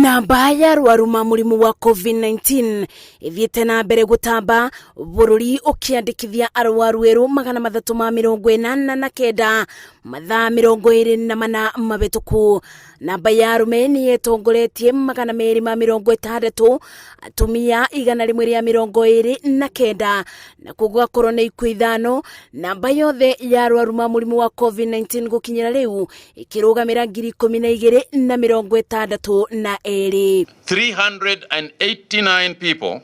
Namba ya arwaru ma mũrimũ wa COVID-19 ĩthiĩte na mbere gũtamba, bũrũri ũkĩandĩkithia arwaru erũ 389 mathaa 24 mabĩtũku. Namba ya arũme nĩ yetongoretie 260, atumia 129, na gũgakorwo nĩ ikuũ 5. Namba yothe ya arwaru ma mũrimũ wa COVID-19 gũkinyĩra rĩu ĩkĩrũgamĩra 12,062. 389 people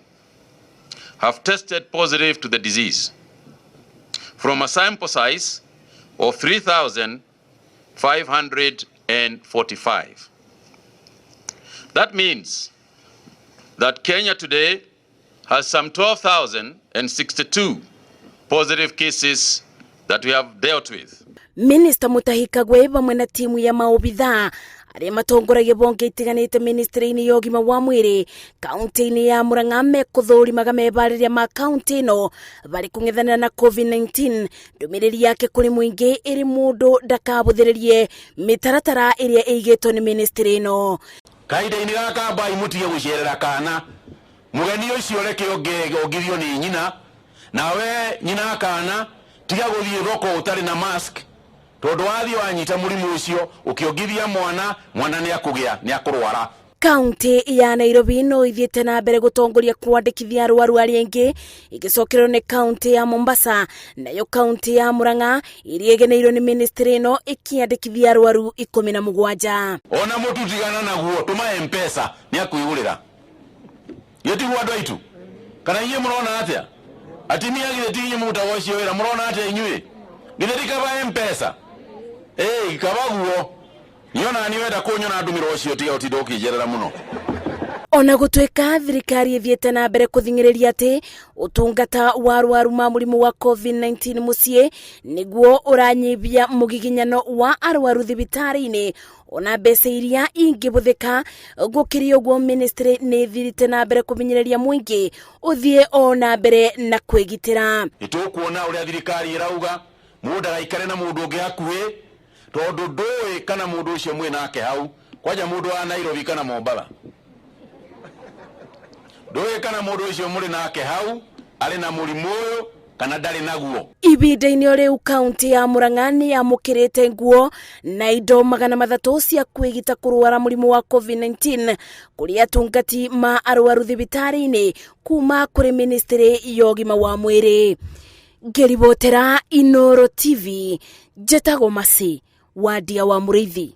have tested positive to the disease from a sample size of 3,545. That means that Kenya today has some 12,062 positive cases that we have dealt with. Minista Mutahi Kagwe vamwe na timu ya maobithaa arĩa matongoragia bonge itiganĩte ministry-inĩ ya ũgima wa mwĩrĩ kaunti-inĩ ya Murang'a mekũthũrimaga mebarĩria ma kaunti ĩno barĩ kũng'ethanĩra na COVID-19. Ndũmĩrĩri yake kũrĩ mũingĩ ĩrĩ mũndũ ndakabũthĩrĩrie mĩtaratara ĩrĩa ĩigĩtwo nĩ ministry ĩno. Kahinda-inĩ gaka mbai mũtige gũcerera kana mũgeni ũcio, reke ongithio nĩ nyina. Nawe nyina kana, tiga gũthiĩ thoko ũtarĩ na mask, tondũ wathiĩ wanyita mũrimũ ũcio ũkĩongithia mwana, mwana nĩ akũgĩa, nĩ akũrwara. Kaunti ya Nairobi no ithiĩte na mbere gũtongoria kwandĩkithia arwaru arĩa aingĩ, ĩgĩcokererwo nĩ kaunti ya Mombasa, nayo kaunti ya Murang'a iria ĩgeneirwo nĩ ministry ĩno ĩkĩandĩkithia arwaru 17. Ona mũtu tigana naguo, tũma Mpesa, nĩ akũihũrĩra. Gĩtiguo andũ aitũ, kana inyuĩ mũrona atĩa? Atimia, githĩ ti inyuĩ mũrutaga ũcio wĩra? Mũrona atĩa inyuĩ? Githĩ ti kaba Mpesa? Ĩĩ, kaba guo. Niona ni wenda kũnyona ndũmĩra ũcio, tiga ũtinda ũkĩnjerera mũno. Ona gũtuĩka thirikari ĩthiĩte na mbere kũthing'ĩrĩria atĩ ũtungata wa arwaru ma mũrimũ wa COVID-19 mũciĩ nĩguo ũranyibia mũgiginyano wa arwaru thibitarĩ-inĩ, ona mbeca iria ingĩbũthĩka gũkĩria ũguo, ministry nĩ ĩthirĩte na mbere kũmenyereria mũingĩ ũthiĩ o na mbere na kwĩgitĩra. Nĩtũkuona ũrĩa thirikari ĩrauga mũndũ ndagaikare na mũndũ ũngĩ hakuhĩ, tondũ ndũĩ kana mũndũ ũcio mwĩ nake hau, kwanja mũndũ wa Nairobi kana Mombatha, ndũĩ kana mũndũ ũcio mũrĩ nake hau arĩ na mũrimũ ũyũ kana ndarĩ naguo. Ibinda-inĩ o rĩu, kaunti ya Murang'a nĩ yamũkĩrĩte nguo na indo 300 cia kwĩgita kũrwara mũrimũ wa COVID-19 kũrĩ atungati ma arwaru thibitarĩ-inĩ kuma kũrĩ ministry ya ũgima wa mwĩrĩ. Ngĩribotera Inoro TV, njĩtagwo Masi Wadia wa Mũrĩithi.